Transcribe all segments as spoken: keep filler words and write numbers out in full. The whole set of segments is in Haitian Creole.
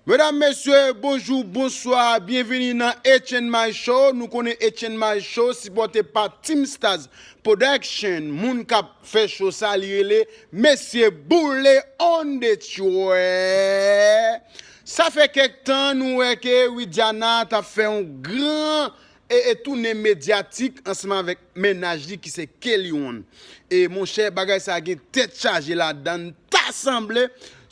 Medam, mesye, bonjou, bonswa, byenvini nan H and My Show. Nou konnen H and My Show sipòte pa Team Stars Production. Moun k ap fè show sa, li rele Mesye Boule on the track. Sa fè kèk tan nou wè ke Widiana t ap fè yon gran e, e tounen medyatik ansanm avèk mennaj li ki se Kelly One. E monchè, bagay sa gen tèt chaje ladan l, ta sanble.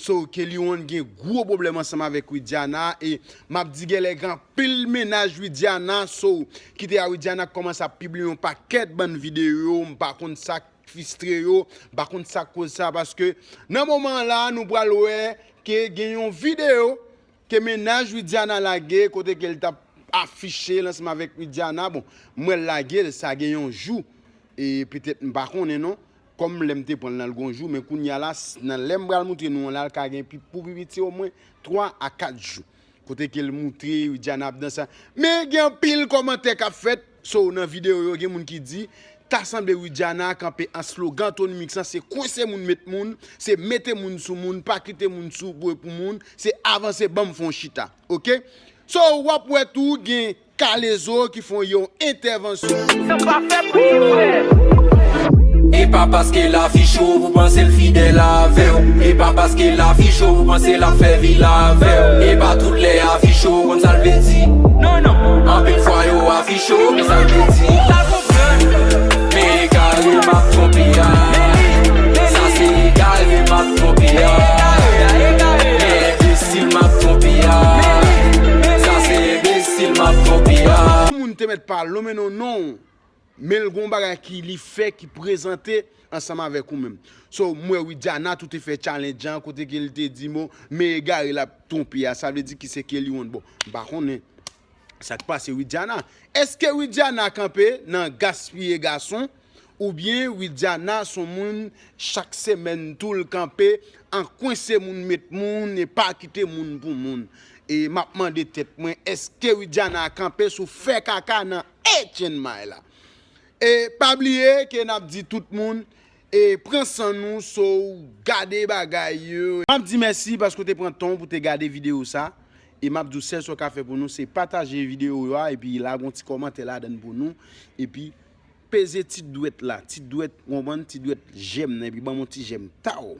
So, Kelly One gen gwo pwoblèm ansanm avèk Widiana e m ap di genlè gen anpil mennaj Widiana. So, kite a Widiana kòmanse ap pibliye yon pakèt bann videyo, m pa konn sa k fistre yo, m pa konn sa k koz sa, paske nan moman la, nou pral wè ke gen yon videyo ke mennaj Widiana lage, kote ke l t ap afiche l ansanm avèk Widiana. Bon, m wè l lage l, sa gen yon jou, e petèt m pa konnen non, kòm lè m te pran l nan l gon jou, men kounye a la, s- nan lè m pral moutre nou an la, l ka gen pi- pou pi piti omwen twa a kat jou. Kote ke l moutre Widiana ap danse. Men gen anpil kòmantè k ap fèt. So, nan videyo yo, gen moun ki di, ta sanble Widiana kanpe an slogan Tony Mix lan, se kwense moun met moun, se mete moun sou moun, pa kite moun sou pou, pou moun, se avanse ban m fè yon chita. Oke? So, w ap wè tou, gen Kalezo ki fè yon entèvansyon. Sa pa fè pri, frè. E pa paske lavi cho pou panse l fidèl avè w. E pa paske lavi cho pou panse l ap fè vil avè w. E pa tout lè avi cho konn sa l vle di. Non, non. Anpil fwa yo avi cho konn sa l vle di. Ou ta konprann. Men egare m ap twonpe a. Sa se egare m ap twonpe a. Men enbesil m ap twonpe a. Sa se enbesil m ap twonpe a. Moun te mèt pa lonmen non non. Men l gon bagay ki li fè ki prezante ansanm avèk ou menm. So, m wè Widiana tou te fè challenge an kote ke l te di mo, men egare l ap twonpe a, sa vle di ki se Kelly One. Bon, m pa konnen sa k pase Widiana. Èske Widiana kanpe nan gaspiye gason? Oubyen Widiana s on moun chak semèn tou l kanpe an kwense moun met moun e pa kite moun pou moun? E m ap mande tèt mwen, èske Widiana kanpe sou fè kaka nan H and My la? E pa bliye ke n ap di tout moun, e pran san nou, so gade bagay yo. M ap di mèsi paske w te pran tan w pou te gade videyo sa. E m ap di w sèl sa w ka fè pou nou, se pataje videyo yo a, epi lage yon ti kòmantè ladan l pou nou. Epi peze ti dwèt la, ti dwèt, w konprann, ti dwèt jèm nan, epi ban m yon ti jèm. Taw!